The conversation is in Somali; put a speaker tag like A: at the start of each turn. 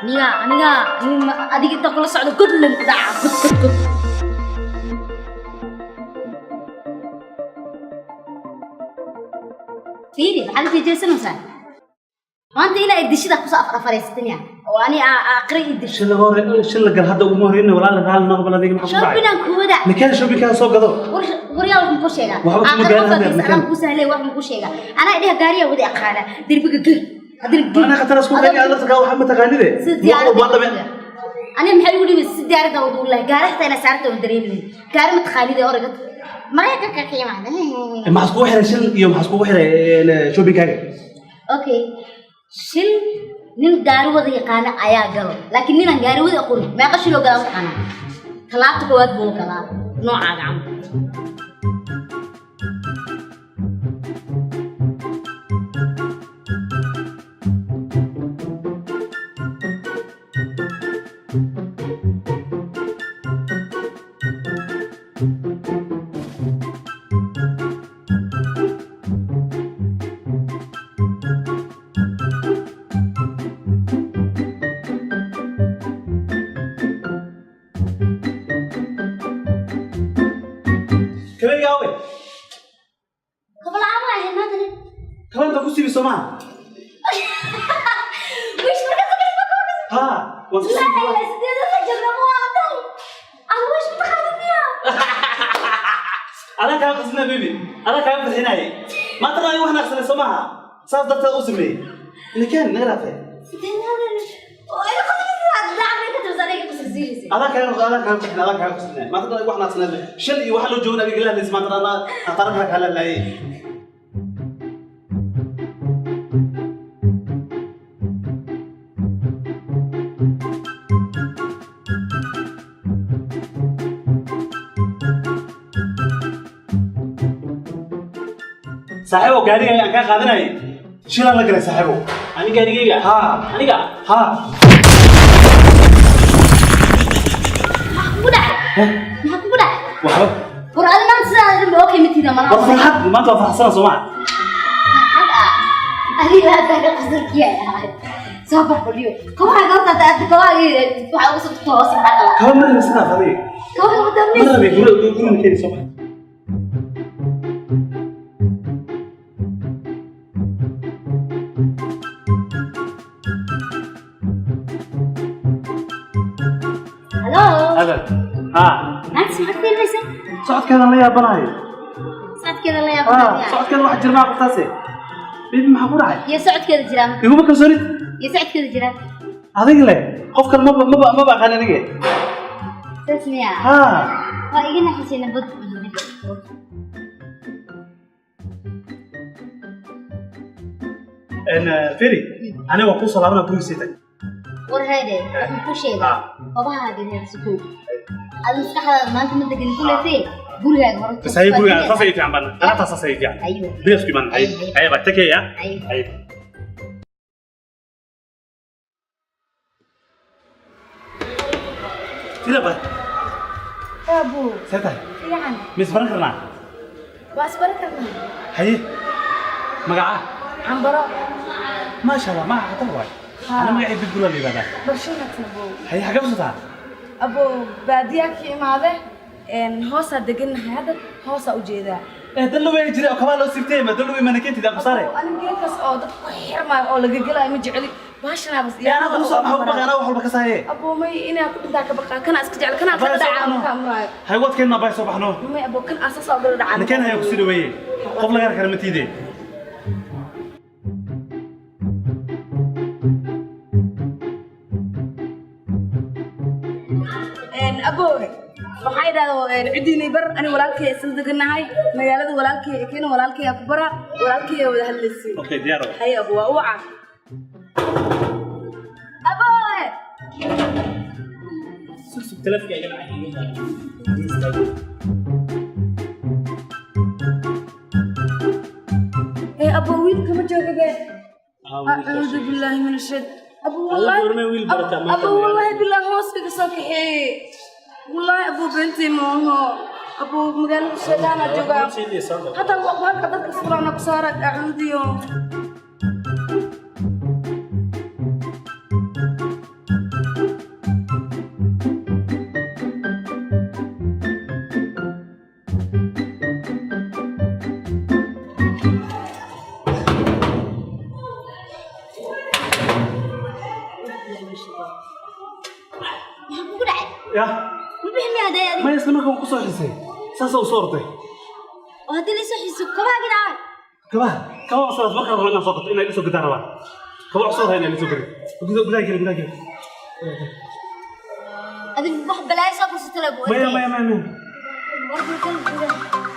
A: Aniga aniga adiga inta kula socdo god lan ku dhaca, god god god. Fiiri, maxaad u jeejeesanaysaa maanta? Ilaa idishida kusoo afar afaraysatin oo ani aqri idisho.
B: Shil laga hore, shil la gal hadda uguma horeyna. Walaal, raali noqo bal. Adiga maxaa ku dhacay?
A: Shopping-aan kuwada.
B: Nikeen shopping-kaa soo gado.
A: War waryaal, waxaan kuu sheegaa.
B: Waxba kuma
A: Aakhir
B: gaarin
A: qofka
B: hadda,
A: gees
B: nikeen.
A: anaan kuu sahlay. Waxaan kuu sheegaa, anaa idhaha gaariyaa wada aqaana, derbiga gel, haddana gel.
B: Anaa khatar isku keenay aad waxa ma taqaanide.
A: Si diyaaradda aniga maxay igu dhibay? Si diyaaradda wada u lahay gaari xitaa inaa saarta waan dareemaynin. Gaari ma taqaanide, orayga Maraykanka ka yimaada.
B: Maxaa iskugu xiray shil iyo maxaa iskugu xiray shopping-kaaga?
A: Okay, shil nin gaari wada yaqaana ayaa galo, laakiin ninaan gaari wada aqoonin meeqa shiloo galaa mataqaanaa? Talaabta koowaad buu galaa noocaaga camal.
B: Kabeyga awe?
A: Kaba la'aan waa ahayd maanta nin.
B: Kaba inta ku siibi soo maaha?
A: Wish markaas.
B: Ha, waan ku siibi.
A: La ilaha, sideedada jabna ma waa tahay aan wish mataqaanid miyaa?
B: Adaa kaa qasnaa, baby, adaa kaa farxinaaye. Maanta aniga wax naqsanay soo maaha, saas darteed u sameeyey. Nikeen naga dhaafay.
A: Sideedada oo iga qasbisa dacna ka tirsan iga qasbisiisay.
B: Adaa kaa farxin, adaa kaa qasnaa. Maanta aniga wax naqsanay shil iyo waxa loo joogna adiga la hadlaysa. Maanta anaa qatarka kala laayay. Saaxiibow, gaariga aan kaa qaadanayay shilaan la galay, saaxiibow.
C: Ani gaarigayga?
B: Haa.
C: Aniga?
B: Haa.
A: Maxaa kugu dhacay? Maxaa kugu dhacay?
B: Waxba.
A: War adi maanta sidaa dhan ba okay matida malaha.
B: War farxad, maanta waa farxsana soo maa?
A: Farxad ah, adiga hadda ka qasalkiya ahayd soo farfadhiyo. Kabaha goobta aad kabaha waxa ugu soo hoos, maxaa qabaa?
B: Kaba ma rabin sidaas adiga.
A: Kabaha
B: Ma
A: dambe.
B: rabin guri guri keeni soo maa?
A: Hello.
B: Hadal haa.
A: Maanta maxaad fiirinaysaa?
B: Socodkeedan la yaabanayo.
A: Socodkeeda la
B: haa.
A: yaabanaya.
B: Socodkeeda wax jirmaa qoftaase. Baby, maxaa ku dhacay?
A: Iyo socodkeeda jiraa.
B: Iguma kalsoonid.
A: Iyo socodkeeda jiraa.
B: Adiga leh, qof kale maba aqaan aniga.
A: Saas miyaa?
B: Haa.
A: Waa iga naxisay nabad.
B: En feri, aniga waan kuu soo laabanaa, guriga sii tag.
A: War heede, waxaan kuu sheegaa, kabahaaga heersukow adi maskaxdaada maanta ma degan kuletee, gurigaaga hore.
B: Bas hay, guriga saas ay fiican bana, anata saas ay fiican.
A: Aywa.
B: Berias ku iman. Hay hay, ba take ya.
A: Aywa.
B: Hay. Tira ba.
D: Abu.
B: See tahay?
D: Fiican.
B: Mis baran karnaa?
D: Waa isbaran karnaa.
B: Haye, magaca?
D: Cambaro.
B: Maasha Allah, magaca khatar waay. Ana magacay Bidbul la yidhahdaa.
D: Barsho wanaagsan, Abu.
B: Haye, xagee kusotaa?
D: Abu, baadiyaa ka imaade. Hoosaa degannahay hadda, hoosaa ujeedaa.
B: Eh, dan loo jiray oo kabaa loo siibtay ma dan loo mana keentid aan kusaare.
D: Abu, aniga geedkaas oo dadku ku xirmaayo oo laga gelaayo ma jecli. Baashanaa bas.
B: Ee, anaa kula soo maxaa ku baqay? Anaa wax walba ka saaye.
D: Abu, may inaa ku dhintaa ka baqaa. Kanaa iska jecel, kanaa kala dhacaa markaa muraayo.
B: Hay, wadkeenna bay soo baxno.
D: May Abu, kan asaas oo kala dhacaa.
B: Nakeen hayaa kusii dhaweeye, qof laga kara ma tiide.
D: Abo, waxaa idhahdo ciddiinay bar. Ani walaalkay isla degannahay magaalada, walaalkay keena, walaalkay ku bara, walaalkay wada hadlaysiin.
B: Okay, diyaar waay.
D: Hay abo, waa uwaca abo.
C: Sug sug, taleefka iga dhacay.
D: Ee abo, wiilka ma joogabe? Acuudu billaahi min ashayt abo.
C: Alla
D: Wallahi
C: goormay wiil barataa maanta
D: abo
C: magaalada?
D: Wallahi billahi, hoos iga soo kaxeeye. Wallahi abo, beentii maaho abo, magaalada shaydaana joogaa. Hataa halka dadka fulaana ku saara acuudiyo.
B: Aniga isla markaa waan ku soo xisay, saasa u soo orday.
A: Oo haddii la soo xiiso, kabahaagina aaway?
B: Kabaha, kabaha cusub markaa rabo inaan soo gato, inay isoo gataan rabaa. Kaba cusub rabaa inay isoo gato. Gudaha geli, gudaha geli.
A: Adig wax balaayo soo fursatay buu.
B: Maya, maya, maya, maya.
A: Warka kala gudaha.